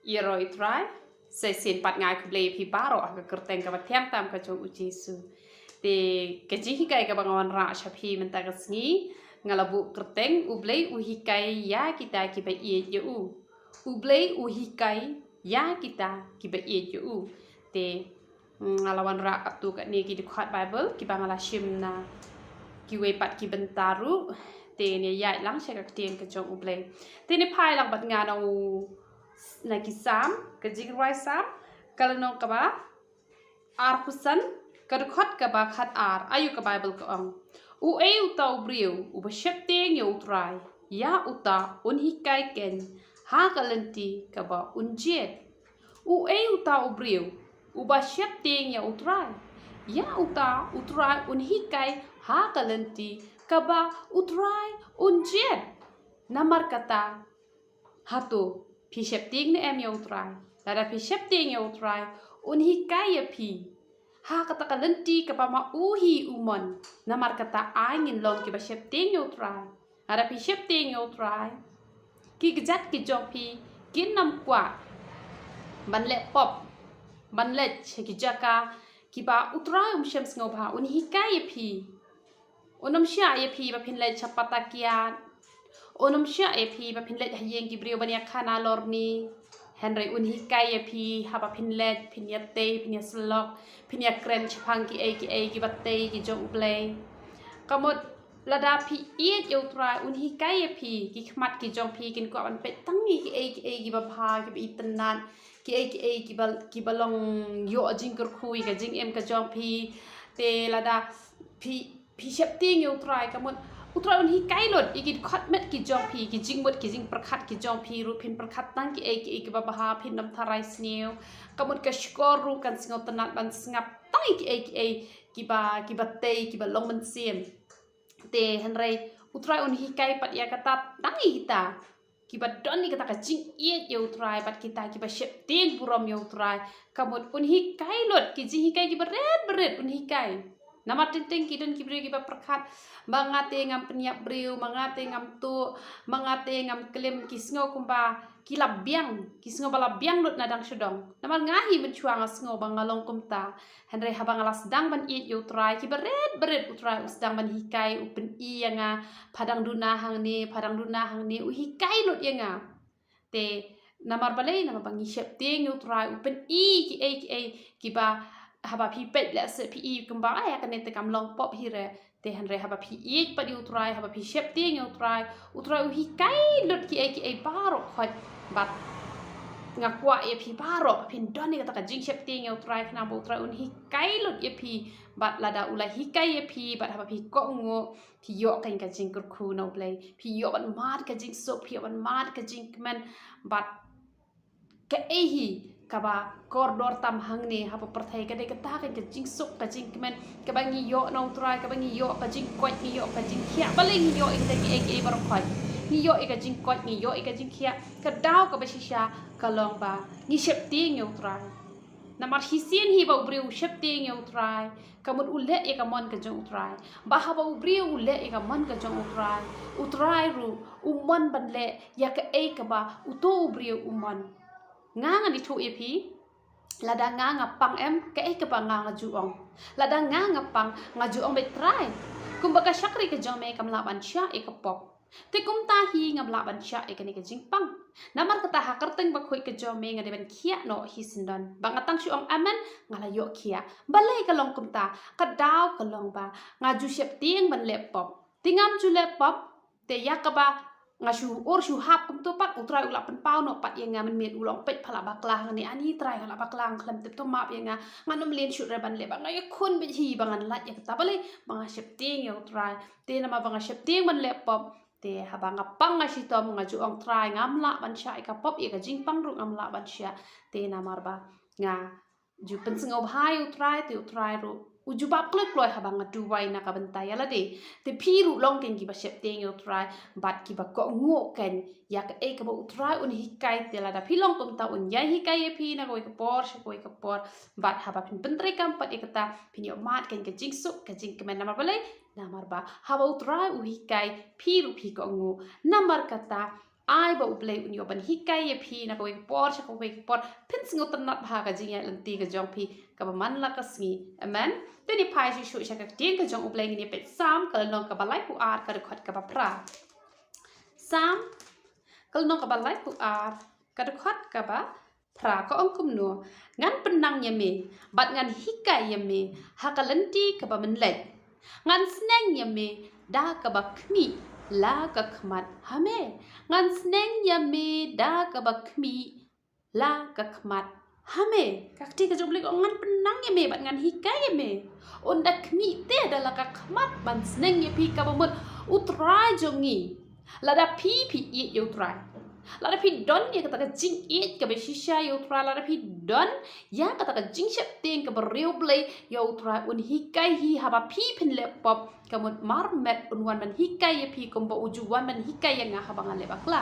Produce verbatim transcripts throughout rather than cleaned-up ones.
Ïaroh ïa u Trai. Sa shisien pat nga ai khublei ïa phi baroh ha ka kyrteng kaba thiang tam ka jong u Jisu. Te ka jinghikai kaba nga wanrah sha phi mynta ka sngi, nga la buh kyrteng: U Blei u hikai ïa kita kiba ïeit ïa u. U Blei u hikai ïa kita kiba ïeit ïa u. Te, mm, nga la wanrah katto katne ki dkhot Baibl kiba nga la shim na kiwei pat ki bynta ruh. Te ngin ïaid lang sha ka ktien ka jong U Blei. Te ngin phai lang bad nga na u na ki Salm, ka jingrwai Salm, ka lynnong kaba arphew san, ka dkhot kaba khatar. Ayu ka Baibl ka ong: Uei uta u briew uba sheptieng ïa u Trai? Ïa uta un hikai keiñ ha ka lynti kaba un jied. Uei uta u briew uba sheptieng ïa u Trai? Ïa uta u Trai un hikai ha ka lynti kaba u Trai un jied. Namar kata, hato phi sheptieng ne em ïa u Trai? Lada phi sheptieng ïa u Trai, un hikai ïa phi ha kata ka lynti kaba ma u hi u mon. Namar kata, ai ngin long kiba sheptieng ïa u Trai. Lada phi sheptieng ïa u Trai, ki kjat ki jong phi kin ym kwah ban leh pop, ban leit sha ki jaka kiba u Trai um shym sngewbha. Un hikai ïa phi. Un ym shah ïa phi ba phin leit sha pata kiad. Un ym shah ïa phi ba phin leit ha ïing ki briew ban ïa khana lorni. Hynrei un hikai ïa phi haba phin leit, phin ïa tei, phin ïa syllok, phin ïa kren shaphang kiei kiei kiba tei ki jong U Blei. Ka mut, lada phi ïeit ïa u Trai, un hikai ïa phi. Ki khmat ki jong phi kin kwah ban peit tang ïa kiei kiei kiba bha, kiba itynnad, kiei kiei kiba, kiba long ïoh jingkyrkhu ïa ka jingim ka jong phi. Te lada phi, phi sheptieng ïa u Trai, ka mut u Trai un hikai lut ïa ki dkhot met ki jong phi, ki jingmut ki jingpyrkhat ki jong phi ruh. Phin pyrkhat tang kiei kiei kiba bha, phin ym tharai sniew. Ka mut ka shkor ruh kan sngewtynnad ban sngap tang ïa kiei kiei kiba, kiba tei, kiba long mynsiem. Te hynrei u Trai un hikai pat ïa kata tang ïa kita kiba don ïa kata ka jingïeit ïa u Trai, bad kita kiba sheptieng burom ïa u Trai. Ka mut un hikai lut ki jinghikai kiba rit ba rit, un hikai. Namar teng teng ki don ki briew kiba pyrkhat, ma nga te ngam pynïap briew, ma nga te ngam tuh, ma nga te ngam klim, ki sngew kumba ki la biang, ki sngew ba la biang lut na dang sha dong. Namar nga hi mynshuwa nga sngew ba nga long kumta. Hynrei haba nga la sdang ban ïeit ïa u Trai, kiba rit ba rit u Trai u sdang ban hikai, u pyni ïa nga, pha dang duna hangne, pha dang duna hangne, u hikai lut ïa nga. Te namar balei? Namar ba ngi sheptieng ïa u Trai, u pyni kiei kiei kiba haba phi peit, leh se phi i kumba, ai, ïa kane te kam long pop hi re. Te hynrei haba phi ïeit pat ïa u Trai, haba phi sheptieng ïa u Trai, u Trai u hikai lut kiei kiei baroh khoit. Bad nga kwah ïa phi baroh ba phin don ïa kata ka jingsheptieng ïa u Trai, khnang ba u Trai un hikai lut ïa phi. Bad lada u la hikai ïa phi, bad haba phi kohnguh, phi ïoh keiñ ka jingkyrkhu na U Blei, phi ïoh ban mad ka jingsuk, phi ïoh ban mad ka jingkmen. Bad kaei hi kaba kordor tam hangne ha pyrthei ka dei kata ka jingsuk, ka jingkmen, kaba ngi ïoh na u Trai, kaba ngi ïoh ka jingkoit, ngi ïoh ka jingkhiah. Balei ngi ïoh ïa kita kiei kiei baroh khoit? Ngi ïoh ïa ka jingkoit, ngi ïoh ïa ka jingkhiah. Ka daw kaba shisha ka long ba ngi sheptieng ïa u Trai. Namar shisien hi ba u briew u sheptieng ïa u Trai, ka mut u leh ïa ka mon ka jong u Trai. Ba haba u briew u leh ïa ka mon ka jong u Trai, u Trai ruh u mon ban leh ïa kaei kaba uto u briew u mon. Nga ngan ïathuh ïa phi, lada nga nga pang em, kaei kaba nga nga ju ong? Lada nga nga pang, nga ju ong beit, Trai, kumba ka shakri ka jong me kam lah ban shah ïa ka pop, te kumta hi ngam lah ban shah ïa kane ka jingpang. Namar kata ha kyrteng bakhuid ka jong me nga dei ban khiah noh hi syndon. Ba nga tang shu ong amen, nga la ïoh khiah. Balei ka long kumta? Ka daw ka long ba nga ju sheptieng ban leh pop. Te ngam ju leh pop, te ïa kaba nga shu ur shu hap kumto pat, u Trai u la pynpaw noh pat ïa nga mynmiet, u la ong, peit, pha la bakla hangne. Ani Trai, nga la bakla, khlem tip, to map ïa nga. Ngan ym leh shuh re ban leh, ba nga ïakhun beit hi ba ngan lait ïa kata. Balei? Ba nga sheptieng ïa u Trai. Te namar ba nga sheptieng ban leh pop, te haba nga pang nga shitom nga ju ong, Trai, ngam lah ban shah ïa ka pop, ïa ka jingpang ruh ngam lah ban shah. Te namar ba nga ju pynsngewbha ïa u Trai, te u Trai ruh u jubab kloi kloi haba nga duwai na ka bynta ïa lade. Te phi ruh long keiñ kiba sheptieng ïa u Trai bad kiba kohnguh keiñ ïa kaei kaba u Trai un hikai, te lada phi long kumta un ïai hikai ïa phi na kawei ka por sha kawei ka por. Bad haba phin pyntreikam pat ïa kata, phin ïoh mad keiñ ka jingsuk, ka jingkmen. Namar balei? Namar ba haba u Trai u hikai, phi ruh phi kohnguh. Namar kata, ai ba U Blei un ïoh ban hikai ïa phi na kawei ka por sha kawei ka por, phin sngewtynnat bha ka jingïaid lynti ka jong phi kaba man la ka sngi. Amen. Te ngin phai shuh shuh sha ka ktien ka jong U Blei, ngin ïa peit Salm ka lynnong kaba laiphew ar ka dkhot kaba phra. Salm ka lynnong kaba laiphew ar ka dkhot kaba phra, ka ong kumno: Ngan pynang ïa me bad ngan hikai ïa me ha ka lynti kaba mynleit. Ngan sneng ïa me da kaba khmih la ka khmat ha me. Ngan sneng ïa me da kaba khmih la ka khmat ha me. Ka ktien ka jong U Blei ka ong ngan pynang ïa me bad ngan hikai ïa me. Un da khmih te da la ka khmat ban sneng ïa phi, kaba mut U Trai jong ngi. Lada phi phi ïeit ïa U Trai, lada phi don ïa kata ka jingïeit kaba shisha ïa U Trai, lada phi don ïa kata ka jingsheptieng kaba riewblei ïa U Trai, un hikai hi haba phi phin leh pop. Ka mut marmet un wan ban hikai ïa phi kumba u ju wan ban hikai ïa nga haba nga leh bakla.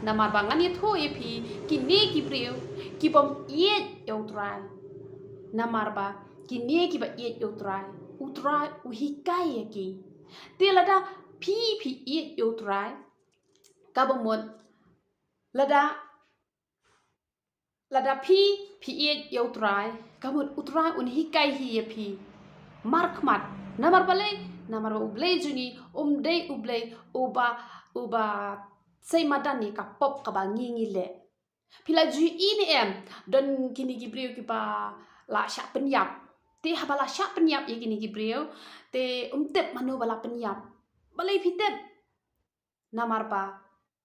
Namar ba ngan ïathuh ïa phi, kine ki briew ki bym ïeit ïa U Trai. Namar ba kine kiba ïeit ïa U Trai, U Trai u hikai ïa ki. Te lada phi phi ïeit ïa U Trai, kaba mut lada, lada phi phi ïeit ïa U Trai, ka mut U Trai un hikai hi ïa phi markhmat. Namar balei? Namar ba U Blei jong ngi um dei U Blei uba, uba sei madan ïa ka pop kaba ngi ngi leh. Phi la ju ïohi ne em, don kine ki briew kiba la shah pynïap. Te haba la shah pynïap ïa kine ki briew, te um tip mano ba la pynïap. Balei phi tip? Namar ba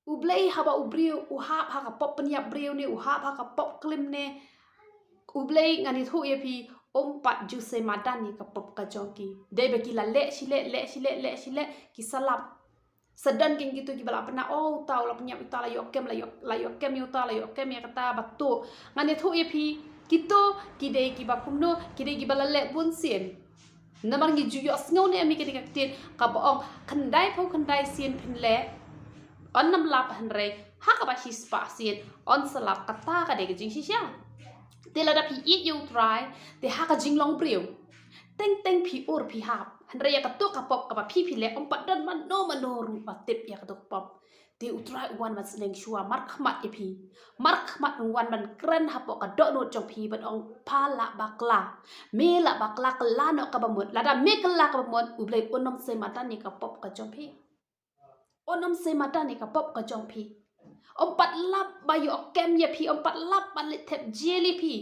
U Blei haba u briew u hap ha ka pop pynïap briew ne, u hap ha ka pop klim ne, U Blei, ngan ïathuh ïa phi, um pat ju sei madan ïa ka pop ka jong ki. Dei ba ki la leh shi leh, leh shi leh, leh shi leh, ki sa lap. Sa don keiñ kito kiba la pynah, oh, uta u la pynïap ïa uta, la ïoh kem, la ïoh, la ïoh kem ïa uta, la ïoh kem ïa kata, ba to. Ngan ïathuh ïa phi, kito ki dei kiba kumno? Ki dei kiba la leh bun sien. Namar ngi ju ïohsngew ne em ïa kane ka ktien kaba ong, khyndai phew khyndai sien phin leh, yn ym lap, hynrei ha kaba shispah sien yn sa lap. Kata ka dei ka jingshisha. Te lada phi ïeit ïa U Trai, te ha ka jinglong briew teng teng phi ur phi hap. Hynrei ïa kato ka pop kaba phi phi leh, um pat don mano mano ruh ba tip ïa kato ka pop. Te U Trai u wan ban sneng shuwa markhmat ïa phi. Markhmat u wan ban kren hapoh ka dohnud jong phi ban ong, pha lah bakla. Me lah bakla, kylla noh kaba mut. Lada me kylla kaba mut, U Blei un ym sei madan ïa ka pop ka jong phi. Un ym sei madan ïa ka pop ka jong phi. Um pat lap ba ïoh kem ïa phi, um pat lap ba leit thep jel ïa phi.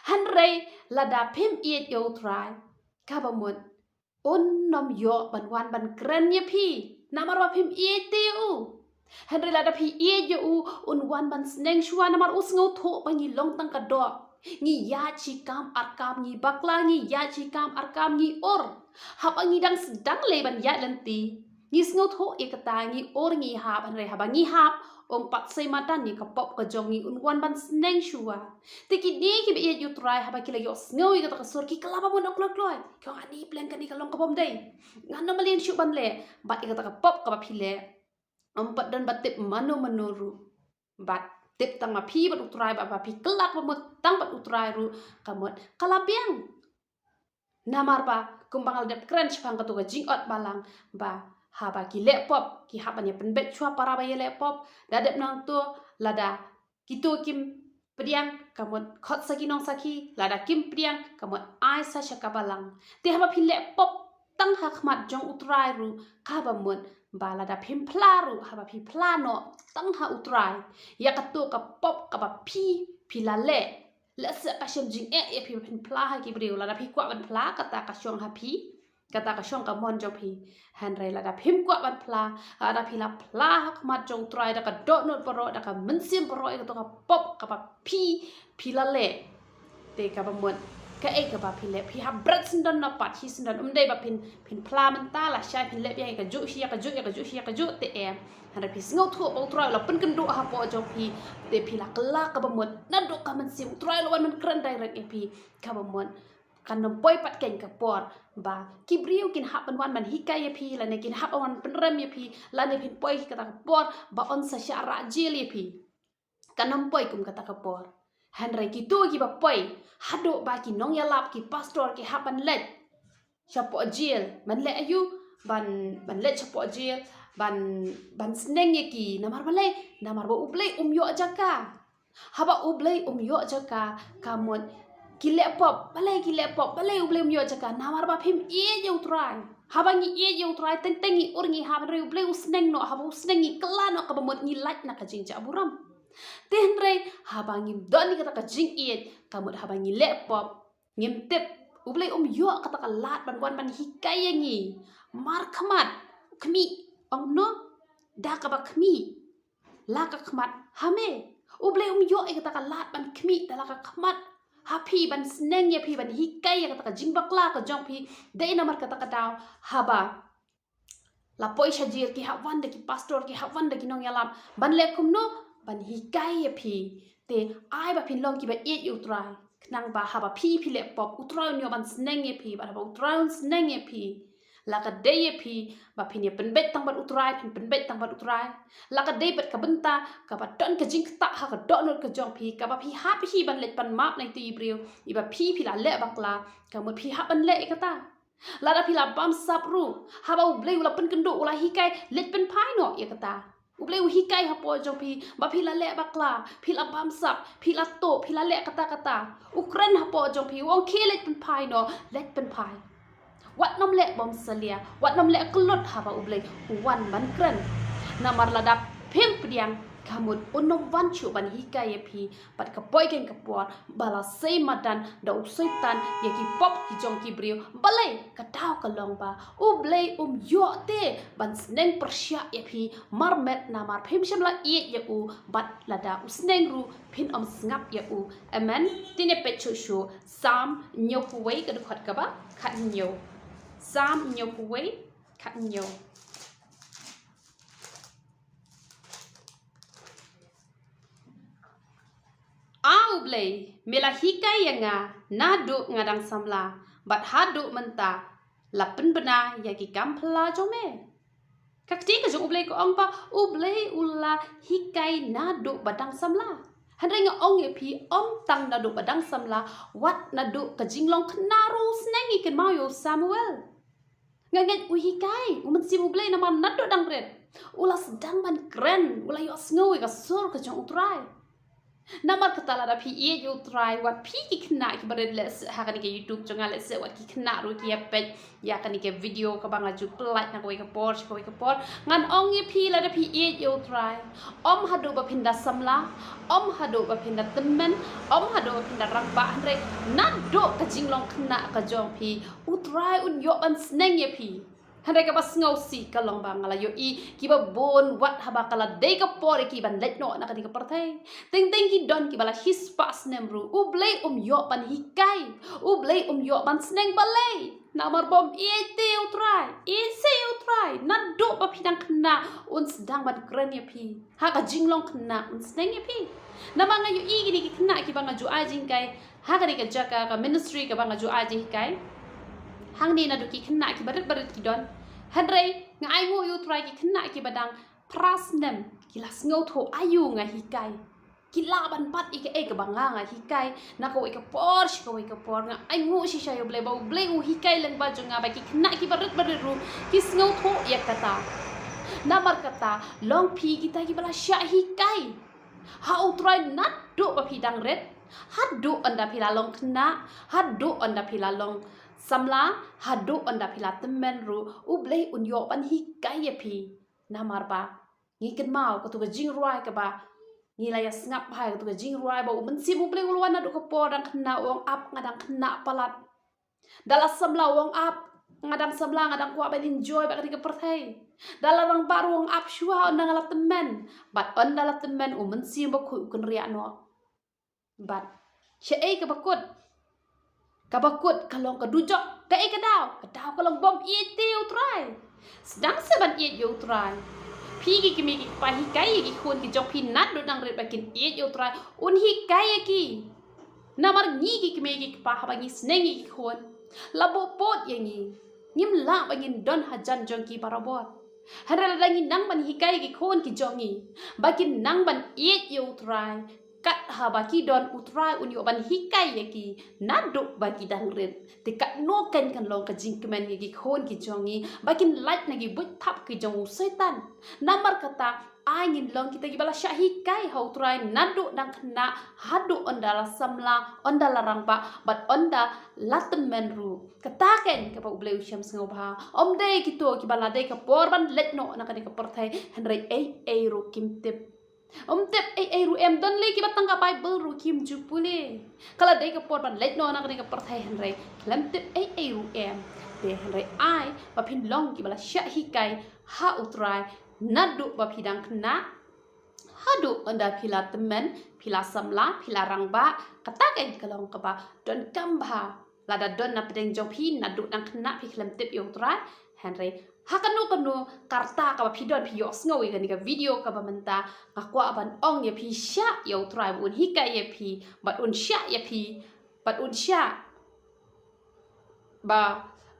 Hynrei lada phim ïeit ïa U Trai, kaba mut un ym ïoh ban wan ban kren ïa phi. Namar ba phim ïeit te ïa u. Hynrei lada phi ïeit ïa u, un wan ban sneng shuwa, namar u sngewthuh ba ngi long tang ka doh. Ngi ïaid shi kam ar kam, ngi bakla, ngi ïaid shi kam ar kam, ngi ur. Haba ngi dang sdang lei ban ïaid lynti, ngi sngewthuh ïa kata, ngi ur, ngi hap, hynrei haba ngi hap, um pat sei madan ïa ka pop ka jong ngi, un wan ban sneng shuwa. Te kine kiba ïeit ïa U Trai, haba ki la ïohsngew ïa kata ka sur, ki kylla ba mut kloi kloi. Ki ong, ani pleng kane ka long ka bym dei. Ngan ym mlien shuh ban leh. Bad ïa kata ka pop kaba phi leh, um pat don ba tip mano mano ruh. Bad tip tang ma phi bad U Trai, bad ba phi kylla ba mut tang bad U Trai ruh, ka mut ka la biang. Namar ba kumba nga la dep kren shaphang kato ka jingot balang, ba haba ki leh pop ki hap ban ïa pynbeit shuwa para ba ïaleh pop. Da dep nangto, lada kito kim pdiang, ka mut khot sa ki nongsakhi, lada kim pdiang, ka mut ai sa sha ka balang. Te haba phi leh pop tang ha khmat jong U Trai ruh, kaba mut ba lada phim phla ruh, haba phi phla noh tang ha U Trai ïa kato ka pop kaba phi phi la leh, lehse ka shem jingeh ïa phi ba phin phla ha ki briew. Lada phi kwah ban phla, kata ka shong ha phi, kata ka shong ka mon jong phi. Hynrei lada phim kwah ban phla, lada phi la phla ha khmat jong U Trai da ka dohnud baroh, da ka mynsiem baroh ïa kato ka pop kaba phi phi la leh, te kaba mut kaei kaba phi leh, phi hap bret syndon na pat, shi syndon. Um dei ba phin, phin phla mynta, lashai phin leh biang ïa kajuh shi, ïa kajuh, ïa kajuh shi, ïa kajuh, te em. Hynrei phi sngewthuh ba U Trai u la pynkynduh hapoh jong phi, te phi la kylla kaba mut. Naduh ka mynsiem, U Trai u la wan ban kren direct ïa phi, kaba mut kan ym poi pat keiñ ka por ba ki briew kin hap ban wan ban hikai ïa phi, lane kin hap ban wan pynrem ïa phi, lane phin poi kata ka por ba yn sa shah rah jel ïa phi. Kan ym poi kum kata ka por. Hynrei kito kiba poi haduh ba ki nongïalap, ki pastor ki hap ban leit shapoh jel. Ban leit aïu? Ban, ban leit shapoh jel, ban, ban sneng ïa ki. Namar balei? Namar ba U Blei um ïoh jaka. Haba U Blei um ïoh jaka, ka mut ki leh pop, balei ki leh pop, balei U Blei um ïoh jaka? Namar ba phim ïeit ïa U Trai. Haba ngi ïeit ïa U Trai, teng teng ngi ur ngi hap, hynrei U Blei u sneng noh, haba u sneng ngi kylla noh, kaba mut ngi lait na ka jingjah burom. Te hynrei haba ngim don ïa kata ka jingïeit, ka mut haba ngi leh pop, ngim tip, U Blei um ïoh kata ka lad ban wan ban hikai ïa ngi. Markhmat, khmih, ong no, da kaba khmih la ka khmat ha me. U Blei um ïoh ïa kata ka lad ban khmih da la ka khmat ha phi, ban sneng ïa phi, ban hikai ïa kata ka jingbakla ka jong phi. Dei namar kata ka daw haba la poi sha jel, ki hap wan da ki pastor, ki hap wan da ki nongïalam ban leh kumno? Ban hikai ïa phi. Te ai ba phin long kiba ïeit ïa U Trai, khnang ba haba phi, phi leh pop, U Trai un ïoh ban sneng ïa phi. Bad haba U Trai un sneng ïa phi, la ka dei ïa phi ba phin ïa pynbeit tang bad U Trai, phin pynbeit tang bad U Trai. La ka dei bad ka bynta kaba don ka jingktah ha ka dohnud ka jong phi, kaba phi hap hi ban leit pan map na itu i briew iba phi, phi la leh bakla, ka mut phi hap ban leh ïa kata. Lada phi la bamsap ruh, haba U Blei u la pynkynduh, u la hikai, leit pynphai noh ïa kata. U Blei u hikai hapoh jong phi ba phi la leh bakla, phi la bamsap, phi la tuh, phi la leh kata kata. U kren hapoh jong phi, u ong khie leit pynphai noh, leit pynphai. Wat nym leh bymsalia, wat nym leh kyllut haba U Blei u wan ban kren. Namar lada phim pdiang, ka mut un nym wan shuh ban hikai ïa phi. Bad ka poi keiñ ka por ba la sei madan da u Soitan ïa ki pop ki jong ki briew. Balei? Ka daw ka long ba U Blei um ïoh te ban sneng pyrshah ïa phi marmet, namar phim shym la ïeit ïa u. Bad lada u sneng ruh, phin ym sngap ïa u. Amen. Te ngin peit shuh shuh Salm hynñiewphew wei, ka dkhot kaba khathynñiew. Salm hynñiewphew wei, khathynñiew. A U Blei, me la hikai ïa nga naduh nga dang samla, bad haduh mynta la pynbna ïa ki kam phylla jong me. Ka ktien ka jong U Blei ka ong ba U Blei u la hikai naduh ba dang samla. Hynrei nga ong ïa phi, ym tang naduh ba dang samla, wat naduh ka jinglong khynnah ruh u sneng. Ngi kynmaw ïa u Samuel. Nga ngeit u hikai, u Mynsiem U Blei, namar naduh dang rit u la sdang ban kren, u la ïohsngew ïa ka sur ka jong U Trai. Namar kata lada phi ïeit ïa U Trai, wat phi ki khynnah kiba rit, lehse ha kane ka YouTube jong nga, lehse wat ki khynnah ruh ki ïa peit ïa kane ka video kaba nga ju pyllait na kawei ka por sha kawei ka por. Ngan ong ïa phi, lada phi ïeit ïa U Trai, ym haduh ba phin da samla, ym haduh ba phin da tymmen, ym haduh ba phin da rangbah, hynrei naduh ka jinglong khynnah ka jong phi, U Trai un ïoh ban sneng ïa phi. Hynrei kaba sngewsih ka long ba nga la ïohi kiba bun wat haba ka la dei ka por ïa ki ban leit noh na kane ka pyrthei, teng teng ki don kiba la shispah snem ruh, U Blei um ïoh ban hikai, U Blei um ïoh ban sneng. Balei? Namar bym ïeit te ïa U Trai. Ïeit seh ïa U Trai, naduh ba phi dang khynnah un sdang ban kren ïa phi. Ha ka jinglong khynnah un sneng ïa phi. Namar nga ïohi kine ki khynnah kiba nga ju ai jinghikai ha kane ka jaka, ka ministry kaba nga ju ai jinghikai, hangne naduh ki khynnah kiba rit ba rit ki don. Hynrei nga ainguh ïa U Trai, ki khynnah kiba dang phra snem ki la sngewthuh aïu nga hikai. Ki lah ban bat ïa kaei kaba nga, nga hikai na kawei ka por sha kawei ka por. Nga ainguh shisha ïa U Blei ba U Blei u hikai lyngba jong nga ba ki khynnah kiba rit ba rit ruh ki sngewthuh ïa kata. Namar kata, long phi kita kiba la shah hikai ha U Trai naduh ba phi dang rit, haduh ynda phi la long khynnah, haduh ynda phi la long samla, haduh ynda phi la tymmen ruh, U Blei un ïoh ban hikai ïa phi. Namar ba ngi kynmaw katu ka jingrwai kaba ngi la ïa sngap bha, katu ka jingrwai ba u Mynsiem U Blei u la wan naduh ka por dang khynnah, u ong, ap, nga dang khynnah palat. Da la samla, u ong, ap, nga dang samla, nga dang kwah ban enjoy bad kane ka pyrthei. Da la rangbah ruh, u ong, ap, shuwa ynda nga la tymmen. Bad ynda la tymmen, u Mynsiem Bakhuid u kynriah noh. Bad shaei kaba kut? Kaba kut ka long ka dujok. Kaei ka daw? Ka daw ka long bym ïeit te ïa U Trai. Sdang seh ban ïeit ïa U Trai. Phi ki kmie ki kpa, hikai ïa ki khun ki jong phi naduh dang rit ba kin ïeit ïa U Trai. Un hikai ïa ki. Namar ngi ki kmie ki kpa, haba ngi sneng ïa ki khun, la buh pud ïa ngi. Ngim lah ba ngin don hajan jong ki barabor. Hynrei lada ngi nang ban hikai ïa ki khun ki jong ngi ba kin nang ban ïeit ïa U Trai, Kat haba ki don, U Trai un ïoh ban hikai ïa ki naduh ba ki dang rit. Te katno kan kan long ka jingkmen ïa ki khun ki jong ngi ba kin lait na ki buit thap ki jong u Soitan. Namar kata, ai ngin long kita kiba la shah hikai ha U Trai naduh dang khynnah haduh ynda la samla, ynda la rangbah bad ynda la tymmen ruh. Kata kan kaba U Blei u shem sngewbha. Ym dei kito kiba la dei ka por ban leit noh na kane ka pyrthei, hynrei ei ei ruh kim tip. Ym tip ei ei ruh em. Don lei kiba tang ka Baibl ruh kim ju pule. Ka la dei ka por ban leit noh na kane ka pyrthei, hynrei khlem tip ei ei ruh em. Te hynrei ai ba phin long kiba la shah hikai ha U Trai naduh ba phi dang khynnah haduh ynda phi la tymmen, phi la samla, phi la rangbah. Kata kan ka long kaba donkam bha. Lada don na pdeng jong phi naduh dang khynnah phi khlem tip ïa U Trai, hynrei ha kano kano ka rta kaba phi don, phi ïohsngew ïa kane ka video kaba mynta, nga kwah ban ong ïa phi, shah ïa U Trai ba un hikai ïa phi, bad un shah ïa phi, bad un shah ba,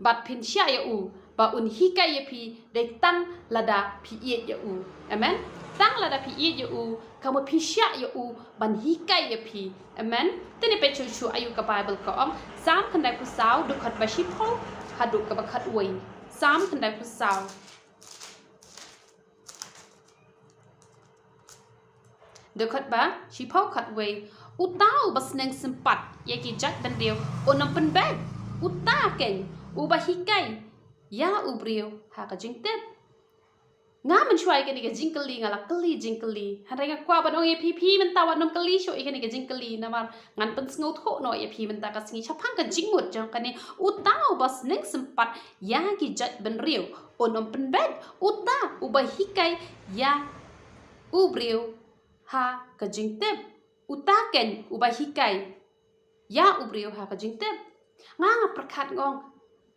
bad phin shah ïa u ba un hikai ïa phi dei tang lada phi ïeit ïa u. Amen. Tang lada phi ïeit ïa u, ka mut phi shah ïa u ban hikai ïa phi. Amen. Te ngin peit shuh shuh aïu ka Baibl ka ong. Salm khyndai phew saw, dkhot ba shiphew haduh kaba khatwei. Salm khyndai phew saw, dkhot ba shiphew khatwei. Uta uba sneng sympat ïa ki jaitbynriew un ym pynbeit. Uta keiñ uba hikai ïa u briew ha ka jingtip. Nga mynshuwa ïa kane ka jingkylli nga la kylli jingkylli. Hynrei nga kwah ban ong ïa phi, phi mynta wat nym kylli shuh ïa kane ka jingkylli, namar ngan pynsngewthuh noh ïa phi mynta ka sngi shaphang ka jingmut jong kane. Uta uba sneng sympat ïa ki jaitbynriew un ym pynbeit. Uta uba hikai ïa u briew ha ka jingtip. Uta keiñ uba hikai ïa u briew ha ka jingtip. Nga nga pyrkhat, nga ong,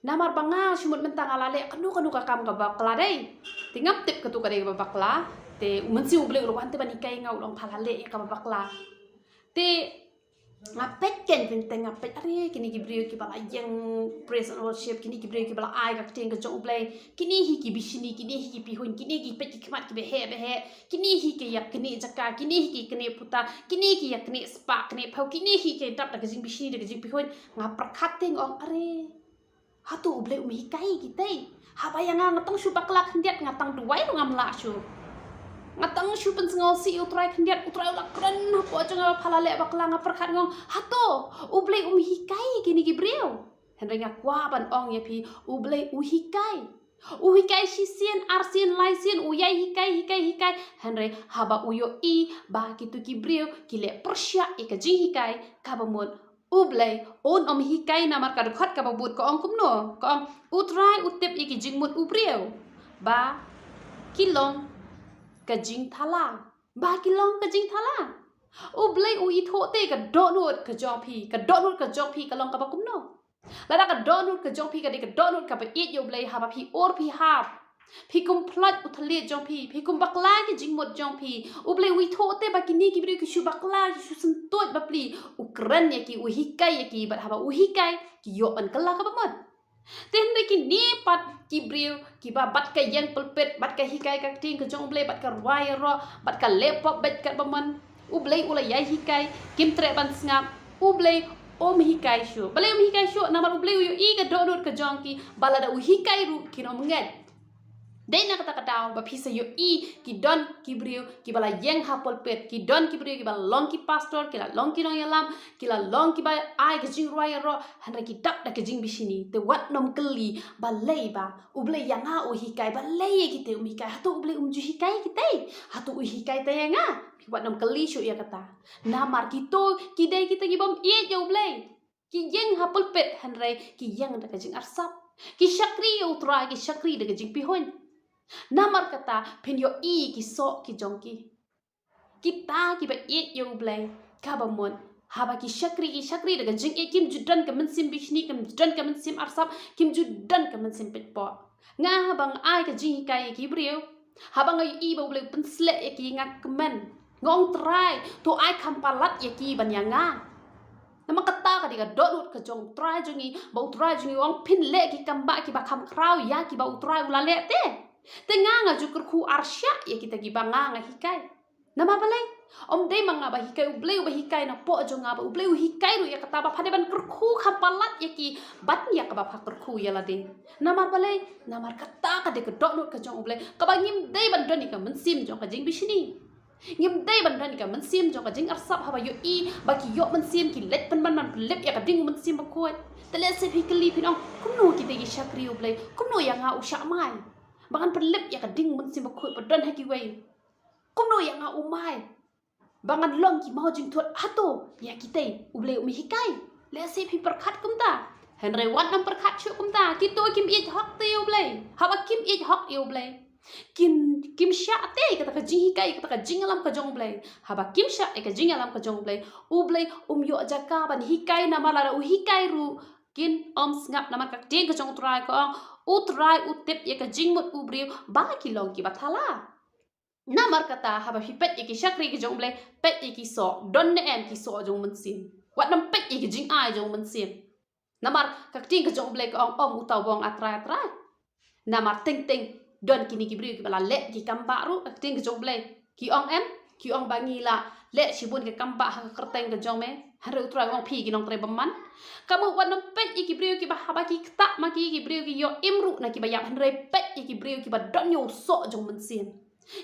namar ba nga shu mut mynta nga la leh kano kano ka kam kaba bakla dei. Te ngam tip kato ka dei kaba bakla. Te u Mynsiem U Blei u la wan te ban hikai nga, u la ong pha la leh ïa kaba bakla. Te nga peit keiñ, peit teng, nga peit, are, kine ki briew kiba la ïeng praise and worship, kine ki briew kiba la ai ka ktien ka jong U Blei. Kine hi ki bishni, kine hi ki pihuiñ, kine ki peit ki khmat kiba heh ba heh. Kine hi ki ïa kane jaka, kine hi ki kane puta, kine hi ki ïa kane spah, kane phew, kine hi ki dap da ka jingbishni, da ka jingpihuiñ. Nga pyrkhat te, nga ong, are, hato U Blei um hikai ïa kitei? Haba ïa nga, nga tang shu bakla khyndiat, nga tang duwai ruh ngam lah shuh. Nga tang shu pynsngewsih ïa U Trai khyndiat, U Trai u la kren hapoh jong nga ba pha la leh bakla. Nga pyrkhat, nga ong, hato U Blei um hikai ïa kine ki briew? Hynrei nga kwah ban ong ïa phi, U Blei u hikai. U hikai shisien, arsien, laisien, u ïai hikai, hikai, hikai. Hynrei haba u ïohi ba kito ki briew ki leh pyrshah ïa ka jinghikai kaba mut, U Blei un ym hikai. Namar ka dkhot kaba bud ka ong kumno? Ka ong, U Trai u tip ïa ki jingmut u briew, ba ki long ka jingthala. Ba ki long ka jingthala. U Blei u ithuh te ka dohnud ka jong phi, ka dohnud ka jong phi ka long kaba kumno. Lada ka dohnud ka jong phi ka dei ka dohnud kaba ïeit ïa U Blei, haba phi ur phi hap, phi kum pynlait u thylliej jong phi, phi kum bakla ki jingmut jong phi, U Blei u ithuh te ba kine ki briew ki shu bakla, ki shu syntuid bapli. U kren ïa ki, u hikai ïa ki, bad haba u hikai, ki ïoh ban kylla kaba mut. Te hynrei kine pat ki briew kiba bat ka ïeng pulpit, bat ka hikai ka ktien ka jong U Blei, bat ka rwai ïaroh, bat ka leh pop beit katba mon, U Blei u la ïai hikai, kim treh ban sngap. U Blei um hikai shuh. Balei um hikai shuh? Namar U Blei u ïohi ka dohnud ka jong ki, ba lada u hikai ruh kin ym ngeit. Dei na kata ka daw ba phi sa ïohi ki don ki briew kiba la ïeng ha pulpit, ki don ki briew kiba long ki pastor, ki la long ki nongïalam, ki la long kiba ai ka jingrwai ïaroh, hynrei ki dap da ka jingbishni. Te wat nym kylli balei ba U Blei ïa nga u hikai, balei ïa kite um hikai? Hato U Blei um ju hikai ïa kite? Hato u hikai te ïa nga? Phi wat nym kylli shuh ïa kata. Namar kito ki dei kita ki bym ïeit ïa U Blei. Ki ïeng ha pulpit hynrei ki ïeng da ka jingarsap. Ki shakri ïa U Trai, ki shakri da ka jingpihuiñ. Namar kata phin ïohi ki soh ki jong ki. Kita kiba ïeit ïa U Blei, kaba mut, haba ki shakri, ki shakri da ka jingïeit, kim ju don ka mynsiem bishni, kim ju don ka mynsiem arsap, kim ju don ka mynsiem peit poh. Nga haba nga ai ka jinghikai ïa ki briew, haba nga ïohi ba U Blei u pynsleh ïa ki, nga kmen. Nga ong, Trai, to ai kham palat ïa ki ban ïa nga. Namar kata ka dei ka dohnud ka jong U Trai jong ngi, ba U Trai jong ngi u ong phin leh ki kam ba kiba kham khraw ïa kiba U Trai u la leh te. Te nga nga ju kyrkhu arshah ïa kita kiba nga nga hikai. Namar balei? Ym dei ma nga ba hikai, U Blei uba hikai napoh jong nga, ba U Blei u hikai ruh ïa kata ba pha dei ban kyrkhu kham palat ïa ki ban ïa kaba pha kyrkhu ïa lade. Namar balei? Namar kata ka dei ka dohnud ka jong U Blei, kaba ngim dei ban don ïa ka mynsiem jong ka jingbishni. Ngim dei ban don ïa ka mynsiem jong ka jingarsap haba ïohi ba ki ïoh mynsiem, ki leit pynban ban pynlip ïa ka ding U Mynsiem Bakhuid. Te lehse phi kylli phin ong, kumno kita ki shakri U Blei? Kumno ïa nga u shah mai ba ngan pynlip ïa ka ding U Mynsiem Bakhuid ba don ha kiwei? Kumno ïa nga u mai ba ngan long ki mawjingthut? Hato ïa kita U Blei um hikai? Lehse phi pyrkhat kumta. Hynrei wat nang pyrkhat shuh kumta. Kito kim ïeit hok te ïa U Blei. Haba kim ïeit hok ïa U Blei, kim, kim shah te kata ka jinghikai, kata ka jingïalam ka jong U Blei. Haba kim shah ïa ka jingïalam ka jong U Blei, U Blei um ïoh jaka ban hikai, namar lada u hikai ruh kin ym sngap. Namar ka ktien ka jong U Trai ka ong, U Trai u tip ïa ka jingmut u briew ba ki long kiba thala. Namar kata haba phi peit ïa ki shakri ki jong U Blei, peit ïa ki soh, don ne em ki soh jong U Mynsiem. Wat nang peit ïa ki jingai jong U Mynsiem. Namar ka ktien ka jong U Blei ka ong, ym uta u ba ong A Trai, A Trai. Namar teng teng don kine ki briew kiba la leh ki kam bah ruh. Ka ktien ka jong U Blei ki ong em, ki ong ba ngi la leh shibun ki kam bah ha ka kyrteng ka jong me. Hynrei U Trai u ong, phi ki nongtrei bymman. Ka mut wat nang peit ïa ki briew kiba haba ki ktah ma ki, ki briew ki ïoh im ruh na kiba ïap. Hynrei peit ïa ki briew kiba don ïa u soh jong U Mynsiem,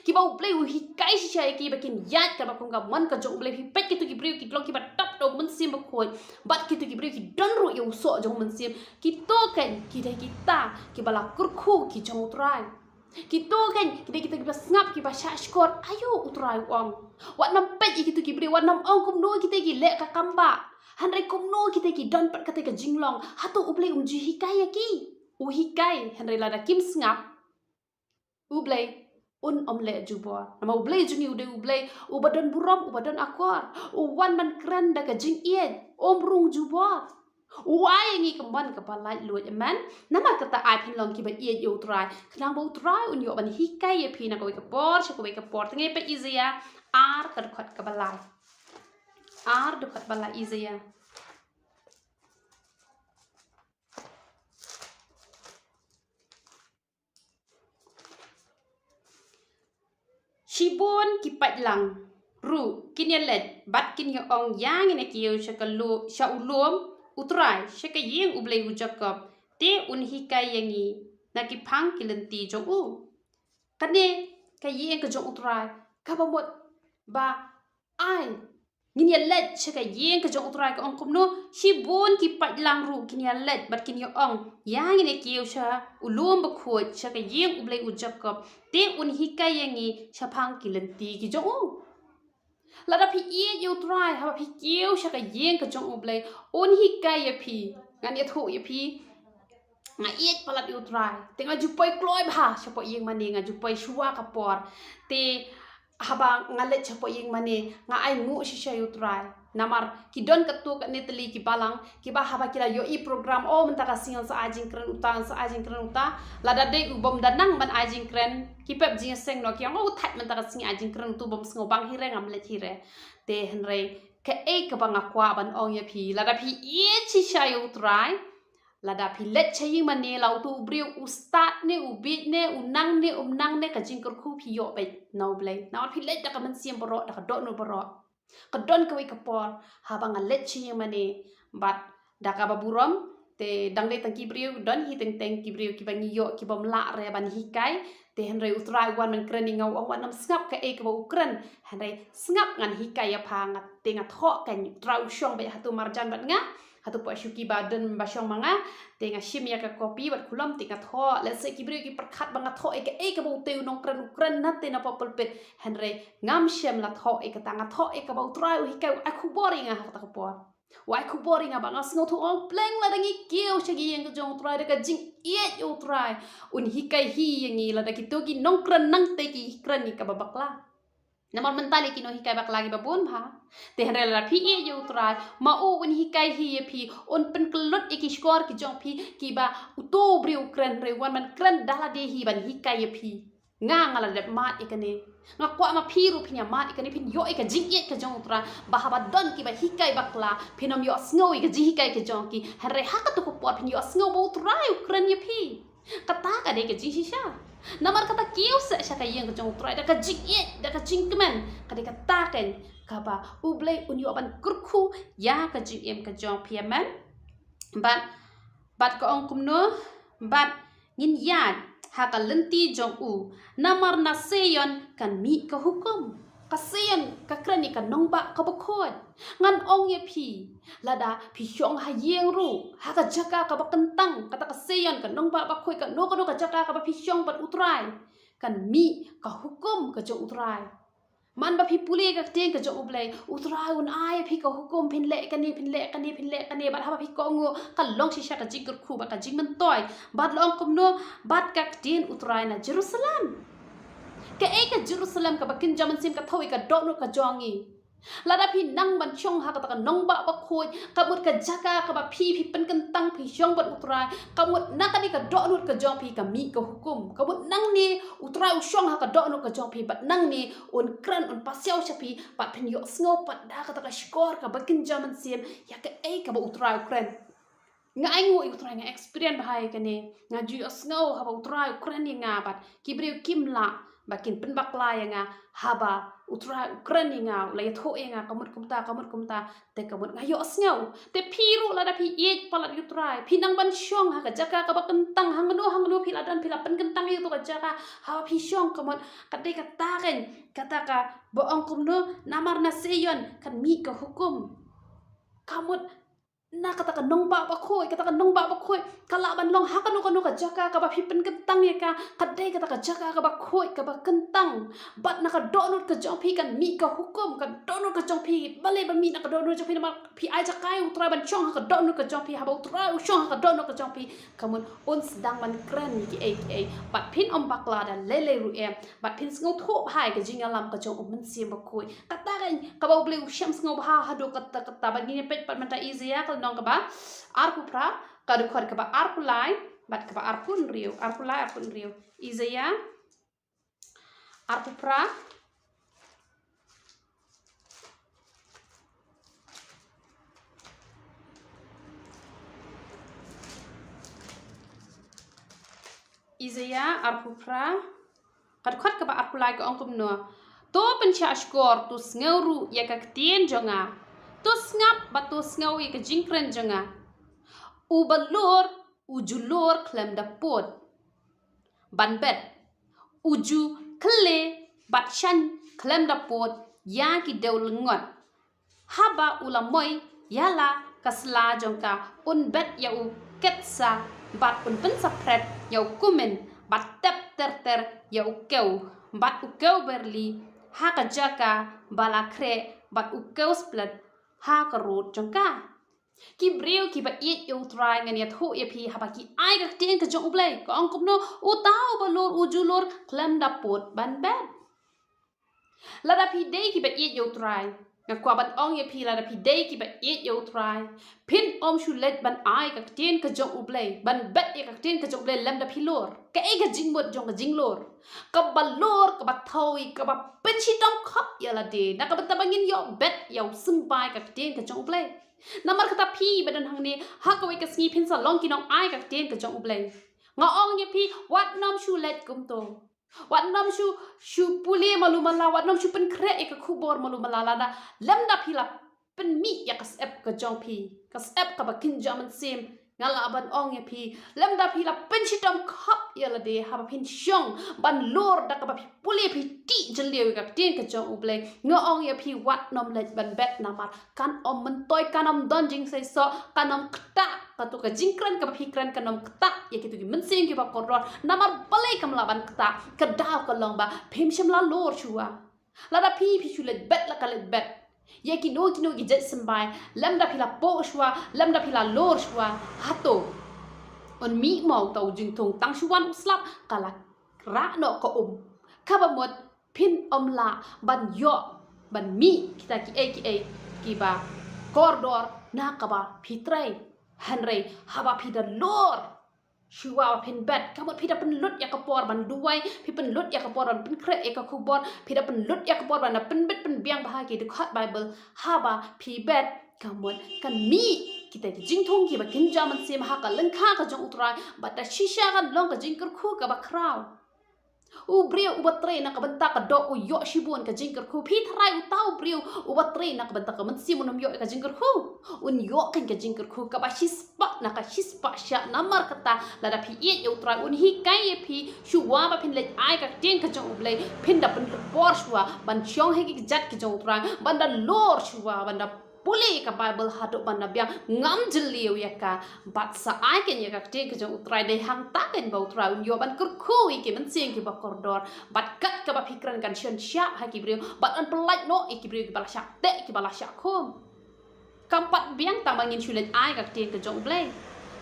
kiba U Blei u hikai shisha ïa ki ba kin ïaid katba kum ka mon ka jong U Blei. Phi peit kito ki briew ki long kiba dap da U Mynsiem Bakhuid, bad kito ki briew ki don ruh ïa u soh jong U Mynsiem. Kito kein ki dei kita kiba la kyrkhu ki jong U Trai. Kito kein ki dei kita kiba sngap, kiba shahshkor. Aïu U Trai u ong. Wat nang peit ïa kito ki briew, wat nang ong kumno kita ki leh ka kam bah, hynrei kumno kita ki don pat kata ka jinglong. Hato U Blei um ju hikai ïa ki? U hikai, hynrei lada kim sngap, U Blei un ym leh jubor. Namar U Blei jong ngi u dei U Blei uba don burom, uba don akor, u wan ban kren da ka jingïeit, um rung jubor. U ai ïa ngi ka mon kaba laitluid. Amen. Namar kata ai phin long kiba ïeit ïa U Trai, khnang ba U Trai un ïoh ban hikai ïa phi na kawei ka por sha kawei ka por. Te ngi peit Isaïah ar, ka dkhot kaba lai. Ar, dkhot ba lai, Isaïah. Shibun ki paidlang ruh kin ïaleit bad kin ïa ong, ïa ngin ïa kiew sha ka lu-, sha u lum U Trai, sha ka ïing U Blei u Jakob, te un hikai ïa ngi na ki phang ki lynti jong u. Kane ka ïing ka jong U Trai kaba mut ba ai ngin ïaleit sha ka ïing ka jong U Trai, ka ong kumno? Shibun ki paidlang ruh kin ïaleit bad kin ïa ong, ïa ngin ïa kiew sha u lum bakhuid, sha ka ïing U Blei u Jakob, te un hikai ïa ngi shaphang ki lynti ki jong u. Lada phi ïeit ïa U Trai, haba phi kiew sha ka ïing ka jong U Blei, un hikai ïa phi. Ngan ïathuh ïa phi, nga ïeit palat ïa U Trai, te nga ju poi kloi bha shapoh ïing mane, nga ju poi shuwa ka por. Te haba nga leit shapoh ïing mane, nga ai nguh shisha ïa U Trai. Namar ki don katto katne tylli ki balang kiba haba ki la ïohi program, o mynta ka sngi ngan sa ai jingkren uta, ngan sa ai jingkren uta. Lada dei u bym da nang ban ai jingkren, ki pep jingïaseng noh, ki ong, o thait, mynta ka sngi ai jingkren utu bym sngew bang hi re, ngam leit hi re. Te hynrei kaei kaba nga kwah ban ong ïa phi, lada phi ïeit shisha ïa U Trai, lada phi leit sha ïing mane, la utu u briew u stad ne u bieit ne u nang ne um nang ne, ka jingkyrkhu phi ïoh beit na U Blei. Namar phi leit da ka mynsiem baroh, da ka dohnud baroh. Ka don kawei ka por haba nga leit sha ïing mane, bad da kaba burom, te dang dei tang ki briew, don hi teng teng ki briew kiba ngi ïoh ki bym lah re ban hikai. Te hynrei U Trai u wan ban kren ïa nga, u ong, wat nym sngap kaei kaba u kren, hynrei sngap ngan hikai ïa pha. Nga te nga thoh, kan U Trai u shong beit hato marjan bad nga, hato poh shuki ba don ba shong ma nga. Te nga shim ïa ka kopi bad kulom te nga thoh. Lehse ki briew ki pyrkhat ba nga thoh ïa kaei kaba utei u nongkren u kren na te na poh pulpit, hynrei ngam shym la thoh ïa kata. Nga thoh ïa kaba U Trai u hikai, u ai khubor ïa nga ha kata ka por. U ai khubor ïa nga ba nga sngewthuh, ong, pleng lada ngi kiew sha ka ïing ka jong U Trai da ka jingïeit ïa U Trai, un hikai hi ïa ngi, lada kito ki nongkren nangtei ki kren ïa kaba bakla. Namar mynta lei ki nonghikai bakla kiba bun bha. Te hynrei lada phi ïeit ïa U Trai, ma u un hikai hi ïa phi, un pynkyllut ïa ki shkor ki jong phi kiba uto u briew u kren, hynrei u wan ban kren da lade hi ban hikai ïa phi. Nga, nga la dep mad ïa kane. Nga kwah ma phi ruh phin ïa mad ïa kane, phin ïoh ïa ka jingïeit ka jong U Trai, ba haba don kiba hikai bakla, phin ym ïohsngew ïa ka jinghikai ka jong ki, hynrei ha kato ka por phin ïohsngew ba U Trai u kren ïa phi. Kata ka dei ka jingshisha. Namar kata kiew seh sha ka ïing ka jong U Trai da ka jingïeit, da ka jingkmen, ka dei kata keiñ kaba U Blei un ïoh ban kyrkhu ïa ka jingim ka jong phi, amen. Bad, bad ka ong kumno, bad ngin ïaid ha ka lynti jong u, namar na Sion kan mih ka hukum. Ka Sion ka kren ïa ka nongbah kaba khuid. Ngan ong ïa phi, lada phi shong ha ïing ruh, ha ka jaka kaba kyntang, kata ka Sion ka nongbah ba khuid, kano kano ka jaka kaba phi shong bad U Trai, kan mih ka hukum ka jong U Trai. Man ba phi pule ka ktien ka jong U Blei, U Trai un ai phi ka hukum, phin leh kane, phin leh kane, phin leh kane, bad haba phi kohnguh ka long shisha ka jingkyrkhu bad ka jingmyntoi. Bad la ong kumno, bad ka ktien U Trai na Jerusalem. Kaei ka Jerusalem kaba kynja mynsiem? Ka thaw ïa ka dohnud ka jong ngi. Lada phi nang ban shong ha kata ka nongbah ba khuid, ka mut ka jaka kaba phi, phi pynkyntang phi shong bad U Trai, ka mut na kane ka dohnud ka jong phi ka mih ka hukum. Ka mut nangne U Trai u shong ha ka dohnud ka jong phi, bad nangne un kren, un pasiaw sha phi, bad phin ïohsngew pat da kata ka shkor kaba kynja mynsiem ïa kaei kaba U Trai u kren. Nga ainguh ïa U Trai, nga experience bha ïa kane. Nga ju ïohsngew haba U Trai u kren ïa nga, bad ki briew kim lah ba kin pynbakla ïa nga haba U Trai u kren ïa nga, u la ïathuh ïa nga ka mut kumta, ka mut kumta. Te ka mut nga ïohsngew. Te phi ruh lada phi ïeit palat ïa U Trai, phi nang ban shong ha ka jaka kaba kyntang, hangno hangno phi la don, phi la pynkyntang ïa kato ka jaka, haba phi shong, ka mut ka dei kata keiñ kata kaba ong kumno, namar na Sion kan mih ka hukum. Ka mut na kata ka nongbah ba khuid, kata ka nongbah ba khuid ka lah ban long ha kano kano ka jaka kaba phi pynkyntang ïa ka, ka dei kata ka jaka kaba khuid, kaba kyntang. Bad na ka dohnud ka jong phi kan mih ka hukum, ka dohnud ka jong phi, balei ba mih na ka dohnud jong phi? Namar phi ai jaka ïa U Trai ban shong ha ka dohnud ka jong phi. Haba U Trai u shong ha ka dohnud ka jong phi, ka mut un sdang ban kren ïa kiei kiei. Bad phin ym bakla da lei lei ruh em. Bad phin sngewthuh bha ïa ka jingïalam ka jong U Mynsiem Bakhuid. Kata keiñ kaba U Blei u shem sngewbha haduh katta katta. Bad ngin ïa peit pat mynta Isaïah ka lynnong kaba arphew phra, ka dkhot kaba arphew lai bad kaba arphew hynriew, arphew lai, arphew hynriew. Isaïah arphew phra. Isaïah arphew phra, ka dkhot kaba arphew lai, ka ong kumno: To pynshah shkor, to sngew ruh ïa ka ktien jong nga. To sngap bad to sngew ïa ka jingkren jong nga. U balur u ju lur khlem da pud ban bet, u ju khylleh bad shaiñ khlem da pud ïa ki dewlyngkot. Haba u la moi ïa la ka sla jong ka, un bet ïa u ketsa bad un pynsaphred ïa u kumin, bad tep ter ter ïa u kew, bad u kew berli ha ka jaka ba la khreh, bad u kew splet ha ka rud jong ka. Ki briew kiba ïeit ïa U Trai, ngan ïathuh ïa phi, haba ki ai ka ktien ka jong U Blei, ka ong kumno: Uta u balur u ju lur khlem da pud ban bet. Lada phi dei kiba ïeit ïa U Trai, nga kwah ban ong ïa phi, lada phi dei kiba ïeit ïa U Trai, phin ym shu leit ban ai ka ktien ka jong U Blei, ban bet ïa ka ktien ka jong U Blei lymda phi lur. Kaei ka jingmut jong ka jinglur? Kaba lur, kaba thaw ïa, kaba pynshitom khop ïa lade na ka bynta ba ngin ïoh bet ïa u symbai ka ktien ka jong U Blei. Namar kata phi ba don hangne ha kawei ka sngi, phin sa long ki nong ai ka ktien ka jong U Blei. Nga ong ïa phi, wat nym shu leit kumto. Wat nym shu, shu pule malu mala, wat nym shu pynkhreh ïa ka khubor malu mala lada lymda phi la pynmih ïa ka syep ka jong phi, ka syep kaba kynja mynsiem. Nga lah ban ong ïa phi, lymda phi la pynshitom khop ïa lade, haba phin shong ban lur da kaba phi pule, phi tih jylliew ïa ka ktien ka jong U Blei, nga ong ïa phi, wat nym leit ban bet, namar kan ym myntoi, kan ym don jingseisoh, kan ym ktah. Kato ka jingkren kaba phi kren kan ym ktah ïa kito ki mynsiem kiba kordor. Namar balei kam lah ban ktah? Ka daw ka long ba phim shym la lur shuwa. Lada phi, phi shu leit bet la ka leit bet ïa kino kino ki jait symbai, lymda phi la pok shuwa, lymda phi la lur shuwa, hato un mih mo uta u jingthung? Tang shu wan u slap ka la rah noh ka um. Kaba mut phin ym lah ban ïoh ban mih kita kiei kiei kiba kordor na kaba phi trei. Hynrei haba phi da lur shuwa ba phin bet, ka mut phi da pynlut ïa ka por ban duwai, phi pynlut ïa ka por ban pynkhreh ïa ka khubor, phi da pynlut ïa ka por ban da pynbit pynbiang bha ki dkhot Baibl. Haba phi bet, ka mut kan mih kita ki jingthung kiba kynja mynsiem ha ka lyngkha ka jong U Trai, bad da shisha kan long ka jingkyrkhu kaba khraw. U briew uba trei na ka bynta ka doh u ïoh shibun ka jingkyrkhu. Phi tharai uta u briew uba trei na ka bynta ka mynsiem un ym ïoh ka jingkyrkhu. Un ïoh kan ka jingkyrkhu kaba shispah na ka shispah shah. Namar kata lada phi ïeit ïa u Trai un hikai ïa phi shuwa ba phin leit ai ka ktien ka jong u Blei, phin da pynpor shuwa ban shong ha ki kjat ki jong u Trai, ban da lor shuwa, ban da pule ka Bible haduh ban da biang, ngam jylliew ïa ka. Bad sa ai kan ïa ka ktien ka jong u Trai, dei hangta kan ba u Trai un ïoh ban kyrkhu ïa ki mynsiem kiba kordor. Bad kat kaba phi kren kan shon shah ha ki briew, bad yn pyllait noh ïa ki briew kiba la shah teh, kiba la shah khum. Kam pat biang tang ba ngin shu leit ai ka ktien ka jong u Blei.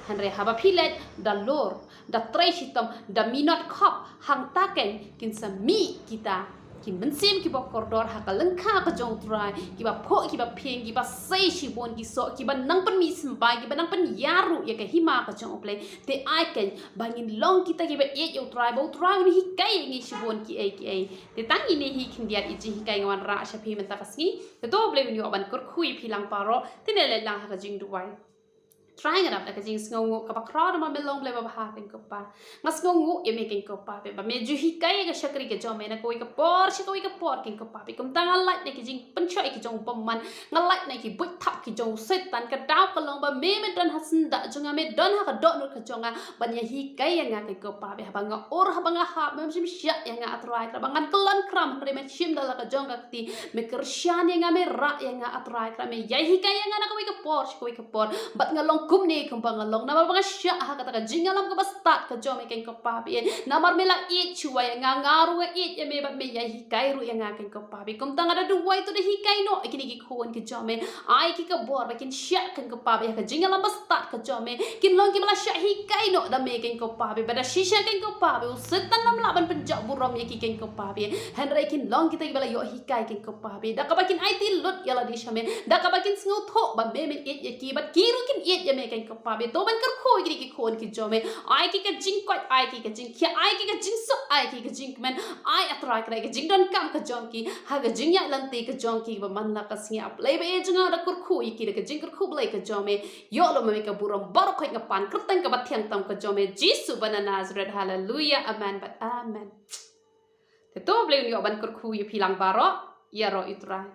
Hynrei haba phi leit da lor, da trei shitom, da minot khop, hangta kan kin sa mih kita ki mynsiem kiba kordor ha ka lyngkha ka jong u Trai, kiba phuh, kiba phieng, kiba sei shibun ki soh, kiba nang pynmih symbai, kiba nang pynïaid ruh ïa ka hima ka jong u Blei. Te ai kan ba ngin long kita kiba ïeit ïa u Trai, ba u Trai un hikai ïa ngi shibun kiei kiei. Te tang ine hi khyndiat i jinghikai nga wanrah sha phi mynta ka sngi. Te to u Blei un ïoh ban kyrkhu ïa phi lang baroh. Te ngin leit lang ha ka jingduwai. Trai, nga dap da ka jingsngewnguh kaba khraw namar me long Blei babha, Kynrad Kpa. Nga sngewnguh ïa me, Kynrad Kpa, ba me ju hikai ïa ka shakri ka jong me na kawei ka por sha kawei ka por, Kynrad Kpa. Kumta nga lait na ki jingpynshoi ki jong u bymman, nga lait na ki buit thap ki jong u Soitan. Ka daw ka long ba me, me don ha syndah jong nga, me don ha ka dohnud ka jong nga ban ïa hikai ïa nga, Kynrad Kpa. Haba nga ur, haba nga hap, mem shim shah ïa nga, A Trai Kynrad Kpa. Ngan kyllon khram hynrei me shim da la ka jong ka kti, me kyrshan ïa nga, me rah ïa nga, A Trai Kynrad Kpa. Me ïai hikai ïa nga na kawei ka por sha kawei ka por. Bad nga long kumne kumba nga long namar ba nga shah ha kata ka jingïalam kaba stad ka jong me, Kynrad Kpa. Namar me la ïeit shuwa ïa nga, nga ruh nga ïeit ïa me, bad me ïai hikai ruh ïa nga, Kynrad Kpa. Kumta nga da duwai to da hikai noh ïa kine ki khun ki jong me. Ai ki ka bor ba kin shah, Kynrad Kpa, ïa ka jingïalam ba stad ka jong me. Kin long kiba la shah hikai noh da me, Kynrad Kpa. Ba da shisha, Kynrad Kpa, u Soitan um lah ban pynjah burom ïa ki, Kynrad Kpa. Hynrei kin long kita kiba la ïoh hikai, Kynrad Kpa. Da kaba kin aiti lut ïa lade sha me, da kaba kin sngewthuh ba me, me ïeit ïa ki, bad ki ruh kin ïeit ïa me, Kynrad Kpa. To ban kyrkhu ïa kine ki khun ki jong me. Ai ki ka jingkoit, ai ki ka jingkhiah, ai ki ka jingsuk, ai ki ka jingkmen. Ai, A Trai Kynrad Kpa, ka jingdonkam ka jong ki ha ka jingïaid lynti ka jong ki ba man la ka sngi. A Blei ba ïeit jong nga, da kyrkhu ïa ki da ka jingkyrkhu Blei ka jong me. Ïoh lem ma me ka burom baroh khoit, nga pan kyrteng kaba thiang tam ka jong me, Jisu ba na Nasareth. Haleluya, amen bad amen. Te to u Blei un ïoh ban kyrkhu ïa phi lang baroh. Ïaroh ïa u Trai.